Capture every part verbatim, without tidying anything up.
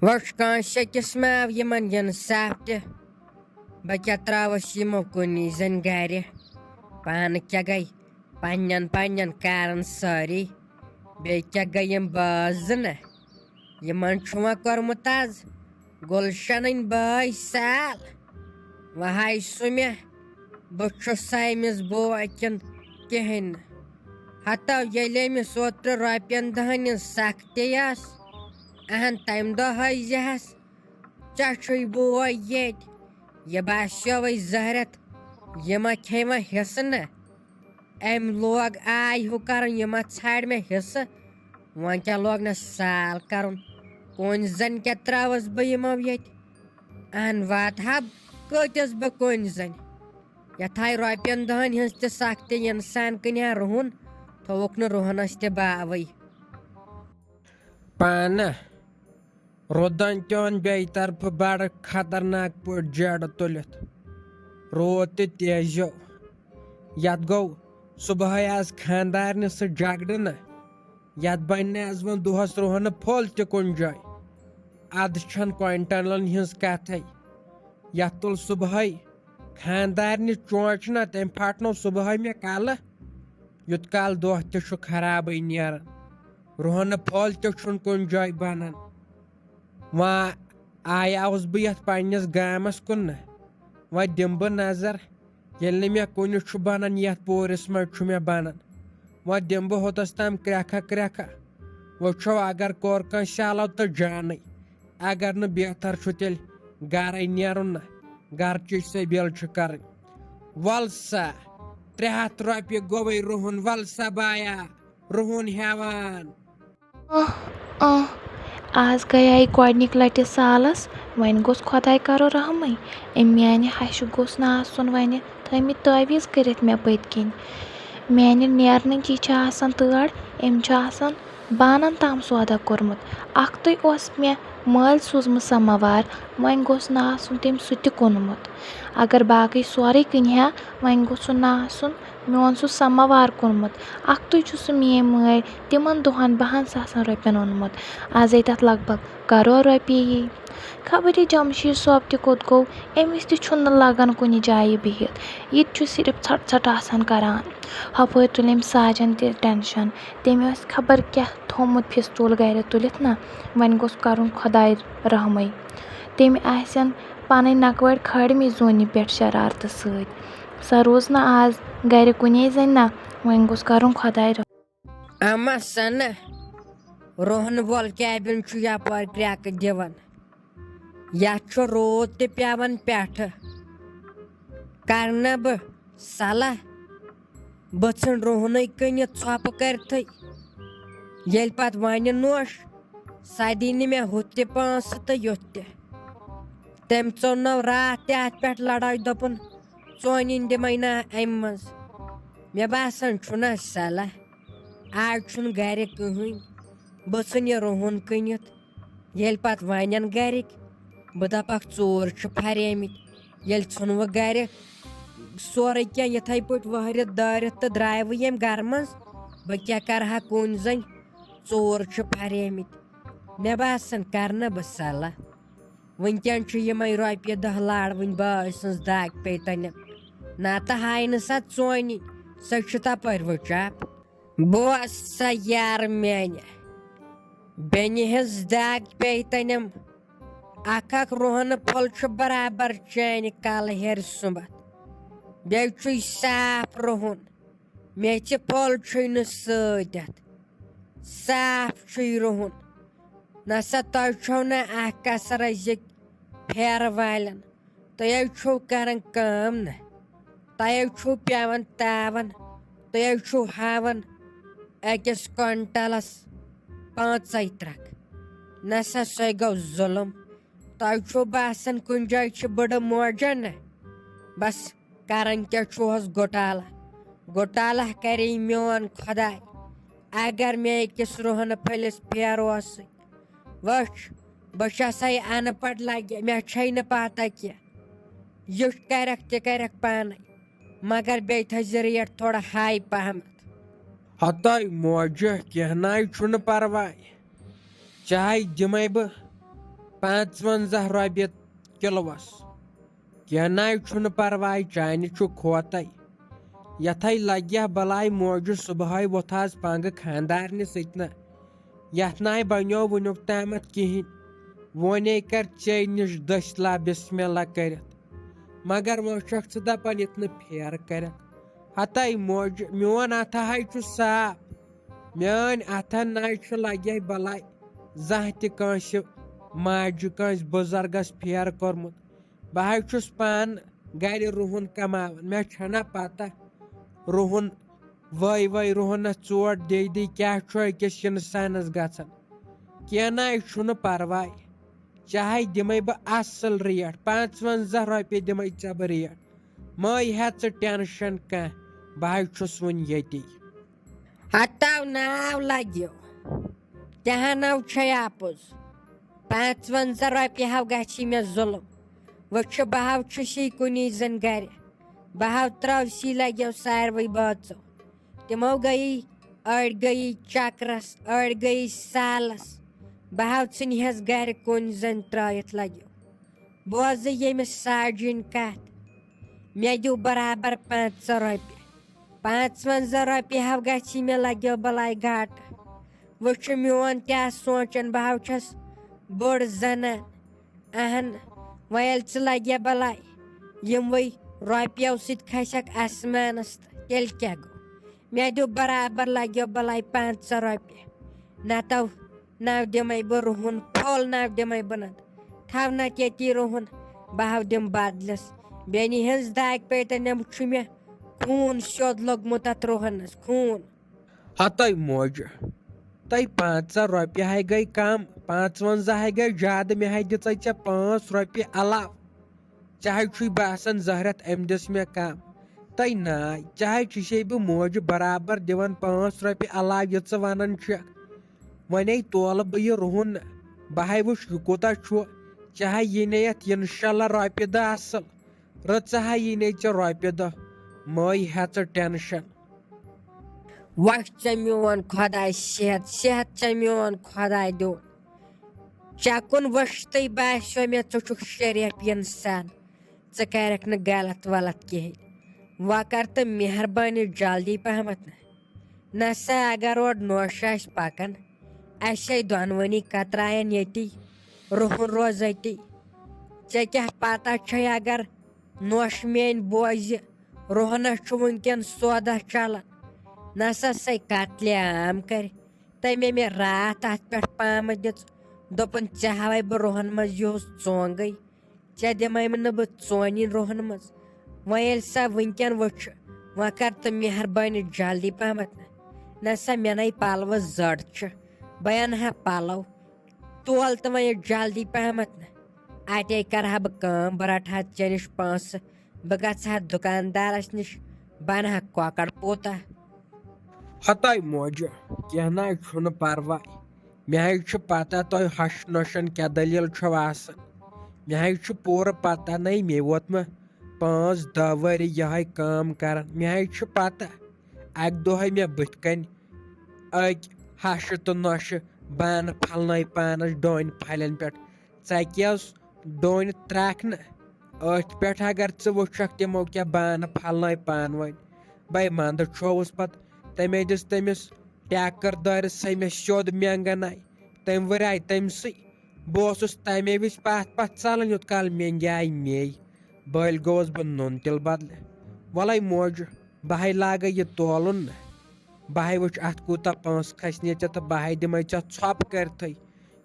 وۄنۍ چھُ کٲنٛسہِ أکِس مےٚ یِمن یِنہٕ سَپھ تہِ۔ بہٕ کیٛاہ ترٛاوَس یِمو کُنی زٔنۍ گرِ؟ پانہٕ کیٛاہ گٔے پننٮ۪ن پننٮ۪ن کارن سٲری؟ بیٚیہِ کیٛاہ گٔے یِم بٲژ زٕ نہ؟ یِمن چھُ وۄنۍ کوٚرمُت از گُلشنٕنۍ بٲے سال۔ وۄنۍ ہاے سُہ مےٚ، بہٕ چھُس سا أمِس بوے کِنہٕ کِہیٖنۍ نہٕ؟ ہتو ییٚلہِ أمِس اوترٕ رۄپین دہن ہٕنٛز سختی ٲس، اہن تمہِ دۄہ ہٲے زِہس، ژےٚ چھُے بوے ییٚتہِ۔ یہِ باسیووٕے زہرت، یہِ ما کھیٚیہِ وۄنۍ حصہٕ نہ؟ أمۍ لوگ آے ہُہ کرُن، یہِ ما ژھانڈِ مےٚ حصہٕ؟ وۄنۍ کیٛاہ لوگ نہ سال کرُن؟ کُنۍ زٔنۍ کیٛاہ ترٛاوَس بہٕ یِمو ییٚتہِ؟ اہن واتہٕ ہا کۭتِس بہٕ کُنۍ زٔنۍ؟ یتھ آے رۄپین دہن ہٕنٛز تہِ سختی، انسان کٕنہِ ہا رُہُن، تھووُکھ نہٕ رُہنس تہِ باوٕے۔ پانہٕ رودن تہِ اوٚن بیٚیہِ طرفہٕ بڑٕ خطرناک پٲٹھۍ جیڑٕ تُلِتھ۔ روٗد تہِ تیزیو۔ یتھ گوٚو صبحٲے آز خانٛدارنہِ سۭتۍ جگڑٕ نہ۔ یتھ بنہِ نہٕ از وۄنۍ دۄہس رُہنہٕ پھوٚل تہِ کُنہِ جایہِ۔ ادٕ چھنہٕ کوینٹلن ہٕنٛز کتھے۔ یتھ تُل صبحٲے خانٛدارنہِ چونٛچہٕ نہ، تٔمۍ پھٹنو صبحٲے مےٚ کلہٕ۔ یوٚت کال دۄہ تہِ چھُ خرابٕے نیران، رُہنہٕ پھوٚل تہِ چھُنہٕ کُنہِ جایہِ بنان۔ وۄنۍ آیاوُس بہٕ یتھ پننِس گامس کُن نہ، وۄنۍ دِمہٕ بہٕ نظر، ییٚلہِ نہٕ مےٚ کُنہِ چھُ بنان، یتھ پوٗرِس منٛز چھُ مےٚ بنان، وۄنۍ دِمہٕ بہٕ ہوٚتس تام کرٛٮ۪کھہ کرٛٮ۪کھہ۔ وٕچھو، اگر کوٚر کٲنٛسہِ آلو تہٕ جانٕے، اگر نہٕ بہتر چھُ تیٚلہِ گرے نیرُن نہ، گرچٕے سبیل چھِ کرٕنۍ۔ ول سا، ترٛےٚ ہتھ رۄپیہِ گوٚوٕے رُہُن، ول سا بایا، رُہُن ہٮ۪وان۔ آہ، آہ، آز گٔیے گۄڈٕنِکۍ لٹہِ سالس، وۄنۍ گوٚژھ خۄداے کرُن رحمٕے۔ أمۍ میانہِ ہشہِ گوٚژھ نہٕ آسُن وۄنۍ تھٲمٕتۍ تعویٖذ کٔرِتھ مےٚ پٔتۍ کِنۍ۔ میانہِ نیرنٕچ یہِ چھِ آسان تٲر، أمۍ چھُ آسان بانن تام سودا کوٚرمُت۔ اکھتُے اوس مےٚ مٲلۍ سوٗزمُت سماوار، وۄنۍ گوٚژھ نہٕ آسُن تٔمۍ سُہ تہِ کُنمُت۔ اگر باقٕے سورُے کٕنہِ ہا، وۄنۍ گوٚژھ سُہ نہٕ آسُن میون سُہ سماوار کُنمُت۔ اکھتُے چھُ سُہ میٲنۍ مٲلۍ تِمن دۄہن بہن ساسن رۄپین اوٚنمُت۔ ازے تتھ لگ بگ کرور رۄپیہِ یی۔ خبر یہِ جمشید صٲب تہِ کوٚت گوٚو، أمِس تہِ چھُنہٕ لگان کُنہِ جایہِ بِہِتھ۔ یہِ تہِ چھُ صرف ژھٹ ژھٹ آسان کران۔ ہپٲرۍ تُلۍ أمۍ ساجن تہِ ٹینشن۔ تٔمۍ آسہِ خبر کیٛاہ تھوٚمُت پھِستوٗل گرِ تُلِتھ نہ، وۄنۍ گوٚژھ کرُن خۄداے رحمٕے۔ تٔمۍ آسن پنٕنۍ نکوٲڑۍ کھٲڑمٕتۍ زوٗنہِ پٮ۪ٹھ شرارتہٕ سۭتۍ۔ سۄ روٗز نہٕ آز گرِ کُنے زٔنۍ نہ، وۄنۍ گوٚژھ کرُن خۄداے رحم۔ اما سنہٕ، روہن وول کیبن چھُ یپٲرۍ کرٛٮ۪کہٕ دِوان۔ یتھ چھُ روٗد تہِ پٮ۪وان پٮ۪ٹھٕ۔ کرنہٕ بہٕ صلاح، بہٕ ژھٕنہٕ رُہنُے کٕنِتھ ژھۄپہٕ کٔرتھٕے۔ ییٚلہِ پتہٕ ونہِ نوش، سۄ دِیہِ نہٕ مےٚ ہُتھ تہِ پونٛسہٕ تہٕ یُتھ تہِ۔ تٔمۍ ژوٚننو راتھ تہِ اتھ پٮ۪ٹھ لڑٲے، دوٚپُن، "ژونِنۍ دِمے نہ امہِ منٛز۔" مےٚ باسان چھُنہ صلاح، آز چھُنہٕ گرِ کٕہٕنۍ۔ بہٕ ژھٕنہٕ یہِ رُہُن کٕنِتھ۔ ییٚلہِ پتہٕ ونن گرِکۍ، بہٕ دپکھ، "ژوٗر چھِ پھریمٕتۍ۔" ییٚلہِ ژھُنوٕ گرِ سورُے کینٛہہ یِتھے پٲٹھۍ وہرِتھ دٲرِتھ تہٕ درٛاے وٕ ییٚمہِ گرٕ منٛز، بہٕ کیٛاہ کرٕ ہا کُنۍ زٔنۍ؟ ژوٗر چھِ پھریمٕتۍ۔ مےٚ باسان، کرٕ نہٕ بہٕ صلاح۔ وٕنکٮ۪ن چھُ یِمے رۄپیہِ دہ لاڑ وٕنۍ بٲے سٕنٛز دگ پیٚیہِ تَنٮ۪م۔ نتہٕ ہاے نہٕ سۄ ژونہِ، سۄ چھِ تپٲرۍ وٕچاپ۔ بوز سا یار میانہِ، بیٚنہِ ہٕنٛز دگ پیٚیہِ تَنٮ۪م۔ اکھ اکھ رُہنہٕ پھوٚل چھُ برابر چانہِ کلہٕ ہیٚرِ سُمبتھ۔ بیٚیہِ چھُے صاف رُہُن۔ میٚژِ پھوٚل چھُے نہٕ سۭتۍ اتھ۔ صاف چھُے رُہُن۔ نسا تۄہہِ چھو نہٕ اکھ کسر أزِکۍ پھیرٕ والٮ۪ن۔ تُہۍ حظ چھِو کران کٲم نہ، تۄہہِ حظ چھِو پٮ۪وان تاوان، تُہۍ حظ چھِو ہاوان أکِس کوینٹلس پانٛژے ترکھ۔ نہ سا، سۄے گوٚو ظُلُم۔ تۄہہِ چھُو باسان کُنہِ جایہِ چھِ بٕڈٕ موجہ نہ؟ بس، کران کیٛاہ چھُہس گوٹالہ؟ گوٹالہ کرے میون خۄداے، اگر مےٚ أکِس رُہنہٕ پھٔلِس پھیرٕ اوسُے۔ وٕچھ، بہٕ چھسے ان پڑھ لگہِ، مےٚ چھے نہٕ پتہ کینٛہہ۔ یُتھ کرکھ تہِ کرکھ پانے، مگر بیٚیہِ تھٲیزِ ریٹ تھوڑا ہاے پہمتھ۔ ہتاے موجہ، کینٛہہ ناے چھُنہٕ پرواے، چاے دِمے بہٕ پانٛژوَنٛزاہ رۄپیہِ کِلوَس۔ کینٛہہ نَے چھُنہٕ پَرواے، چانہِ چھُ کھوتَے۔ یَتھَے لَگہِ ہا بَلاے موجہِ صُبحٲے وۄتھ آز پنٛگہٕ خانٛدارنہِ سۭتۍ نہ۔ یَتھ نَے بَنیو وٕنیُک تامَتھ کِہیٖنۍ۔ وۄنے کَر ژے نِش دٔسۍ لا بِسمِ اللہ کٔرِتھ۔ مگر وۄنۍ چھَکھ ژٕ دَپان یِتھ نہٕ پھیرٕ کَرٮ۪کھ۔ ہَتَے موجہِ، میون اَتھٕ ہَے چھُ صاف۔ میٲنۍ اَتھن نَے چھُ لَگہِ بَلاے زانٛہہ تہِ کٲنٛسہِ ماجہِ، کٲنٛسہِ بُزرگس پھیرٕ کوٚرمُت۔ بہٕ حظ چھُس پانہٕ گرِ رُہُن کماوان، مےٚ چھَنا پتہ رُہُن وٲے وٲے رُہُنس ژوٹ دے دے کیٛاہ چھُ أکِس اِنسانس گژھان۔ کینٛہہ نَے چھُنہٕ پرواے، ژےٚ ہَے دِمَے بہٕ اَصٕل ریٹ، پانٛژوَنٛزاہ رۄپیہِ دِمَے ژےٚ بہٕ ریٹ۔ مہ ہےٚ ژٕ ٹینشن کانٛہہ، بہٕ حظ چھُس وُنہِ ییٚتی۔ ہتو ناو لگیو، تہِ ہا نو چھے اپُز۔ پانٛژوَنٛزاہ رۄپیہِ ہاو گژھی مےٚ ظلم۔ وۄنۍ چھُ بہٕ ہاو چھُسی کُنی زٔنۍ گرِ۔ بہٕ ہاو ترٛٲوسی لگیو ساروٕے بٲژو۔ تِمو گٔیی، أڑۍ گٔیی چکرس، أڑۍ گٔیی سالس۔ بہٕ ہاو ژھٕنہِ ہس گرِ کُنۍ زٔنۍ ترٲوِتھ لگیو۔ بوزٕ ییٚمِس ساجِنۍ کتھ، مےٚ دِیِو برابر پنٛژاہ رۄپیہِ۔ پانٛژوَنٛزاہ رۄپیہِ ہاو گژھی مےٚ لگیو بلاے گاٹہٕ۔ وۄنۍ چھُ میون تہِ آز سونٛچان، بہٕ ہاو چھَس بٔڑ زنان۔ اہن، وۄنۍ ییٚلہِ ژٕ لگہِ بلاے، یِموٕے رۄپیو سۭتۍ کھسٮ۪کھ آسمانس تہٕ تیٚلہِ کیٛاہ گوٚو؟ مےٚ دِیِو برابر لگیو بلاے پنٛژاہ رۄپیہِ۔ نتو نہ دِمَے بہٕ رُہُن، پھوٚل نہ دِمَے بہٕ نَتہٕ۔ تھاو نَتہٕ ییٚتی رُہُن، بہٕ ہاو دِمہٕ بدلس۔ بیٚنہِ ہٕنٛز داگہِ پیٹن چھُ مےٚ خوٗن سیوٚد لوٚگمُت اَتھ رُہنَس، خوٗن۔ ہتَے موجہِ، تۄہہِ پنٛژاہ رۄپیہِ ہَے گٔے کم، پانٛژوَنٛزاہ ہَے گٔے زیادٕ، مےٚ ہَے دِژَے ژےٚ پانٛژھ رۄپیہِ علاوٕ۔ ژےٚ ہَے چھُے باسان زہرت أمۍ دِژ مےٚ کم۔ تۄہہِ ناے، ژےٚ ہَے چھُسے بہٕ موجہِ برابر دِوان پانٛژھ رۄپیہِ علاوٕ، یہِ ژٕ وَنان چھَکھ۔ وۄنۍ ہے تولہٕ بہٕ یہِ رُہُن نہٕ۔ بہٕ ہے وٕچھ یہِ کوٗتاہ چھُ۔ ژےٚ ہے یی نے یَتھ اِنشاء اللہ رۄپیہِ دَہ اَصٕل۔ رٕژٕ ہے یی نے ژےٚ رۄپیہِ دَہ۔ مہٕ ہے ہےٚ ژٕ ٹٮ۪نشَن۔ وۄنۍ ژےٚ میون خۄداے صحت، صحت ژےٚ میون خۄداے دیُن۔ ژےٚ کُن وٕچھتٕے باسیو مےٚ ژٕ چھُکھ شریف اِنسان۔ ژٕ کَرَکھ نہٕ غلط ولط کِہیٖنۍ۔ وۄنۍ کر تہٕ مہربٲنی جلدی پہمتھ نہ۔ نہ سا، اگر اورٕ نوٚش آسہِ پکان، اَسہِ ہے دۄنوٕنی کترایَن ییٚتی، رُہُن روزِ أتی۔ ژےٚ کیٛاہ پتہ چھے، اگر نوٚش میٲنۍ بوزِ، رُہنس چھُ وٕنکیٚن سودا چلان، نہ سا سۄے قتلِ عام کرِ۔ تٔمۍ مےٚ راتھ اتھ پٮ۪ٹھ پامہٕ دِژ، دوٚپُن، "ژےٚ ہاوے بہٕ رُہن منٛز یِہُس ژونگے، ژےٚ دِمے نہٕ بہٕ ژونِنۍ رُہن منٛز۔" وۄنۍ ییٚلہِ سۄ وٕنکیٚن وٕچھِ، وۄنۍ کر تہٕ مہربٲنی جلدی پہمتھ نہ۔ نہ سا، مےٚ نے پلوٕ زٔٹ چھِ، بہٕ انہٕ ہا پلو۔ تول تہٕ وۄنۍ جلدی پہمتھ نہ۔ اتے کرٕ ہا بہٕ کٲم، بہٕ رٹہٕ ہا ژےٚ نِش پونٛسہٕ، بہٕ گژھٕ ہا دُکاندارس نِش، بہٕ انہٕ ہا کۄکر پوٗتاہ۔ ہتاے موجہِ، کینٛہہ نہ حظ چھُنہٕ پرواے۔ مےٚ حظ چھِ پتہ تۄہہِ ہش نۄشن کیٛاہ دٔلیٖل چھو آسان۔ مےٚ حظ چھِ پوٗرٕ پتہ، نَے مےٚ ووت مےٚ پانٛژھ دَہ ؤری یِہوٚے کٲم کران۔ مےٚ حظ چھِ پتہ، اکہِ دۄہے مےٚ بٕتھِ کنہِ أکۍ ہشہِ تہٕ نۄشہِ بانہٕ پھلنٲے پانس ڈوٗنۍ پھلٮ۪ن پٮ۪ٹھ۔ ژکیس ڈوٗنۍ ترٛکھ نہٕ أتھۍ پٮ۪ٹھ، اگر ژٕ وٕچھکھ تِمو کیٛاہ بانہٕ پھلنٲے پانہٕ ؤنۍ۔ بے منٛدٕ چھووُس پتہٕ، تَمے دِژ تٔمِس ٹیکٕر دٲرِس سَے مےٚ سیوٚد مٮ۪نٛگن آیہِ۔ تٔمۍ ؤریٛاے تٔمۍ سٕے۔ بہٕ اوسُس تَمے وِزِ پتھ پتھ ژلان، یوٚت کال مٮ۪نٛگہِ آیہِ مے۔ بٔلۍ گوٚوُس بہٕ نُن تِلہٕ بدلہٕ۔ وَلَے موجہِ، بہٕ ہے لاگے یہِ تولُن نہٕ۔ بہٕ ہے وٕچھ اَتھ کوٗتاہ پونٛسہٕ کھسہِ نہٕ ژےٚ تہٕ بہٕ ہے دِمے ژےٚ ژھۄپہٕ کٔرتھٕے۔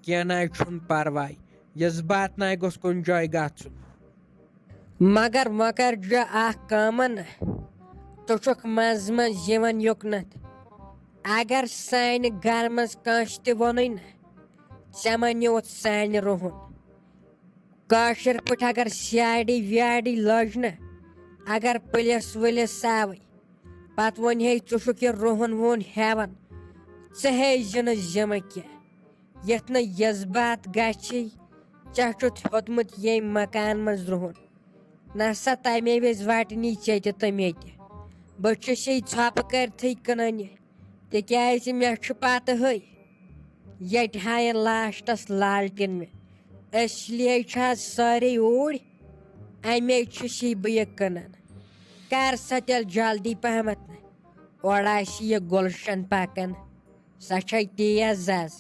کینٛہہ نہ حظ چھُنہٕ پرواے، یَزبات نہ گوٚژھ کُنہِ جایہِ گژھُن۔ مگر وۄنۍ کر جا اکھ کٲمہ نہ، ژٕ چھُکھ منٛزٕ منٛزٕ یِوان یُکنتھ۔ اگر سانہِ گرٕ منٛز کٲنٛسہِ تہِ ووٚنُے نہ، ژےٚ ما نیوٗتھ سانہِ رُہُن؟ کٲشِر پٲٹھۍ اگر C I D V I D لٔج نہ، اگر پُلیٖس وُلیٖس آوٕے، پتہٕ وۄنۍ ہے ژٕ چھُکھ یہِ رُہُن وُہُن ہٮ۪وان، ژٕ ہے زِنہٕ ذِمہٕ کینٛہہ۔ یَتھ نہٕ یَزبات گژھی، ژےٚ چھُتھ ہیوٚتمُت ییٚمۍ مکان منٛز رُہُن۔ نہ سا تَمے وِزِ وَٹنی ژےٚ تہِ تہٕ مےٚ تہِ۔ بہٕ چھُس یہِ ژھۄپہٕ کٔرتھٕے کٕنان یہِ، تِکیٛازِ مےٚ چھُ پَتہٕ ہٕے ییٚتہِ ہاین لاسٹَس لالٹیٖن مےٚ۔ اس لیے چھِ آز سٲری اوٗرۍ، اَمے چھُس یہِ بہٕ یہِ کٕنان۔ کر سا تیٚلہِ جلدی پہمتھ، اورٕ آسہِ یہِ گُلشن پکان، سۄ چھے تیز زز۔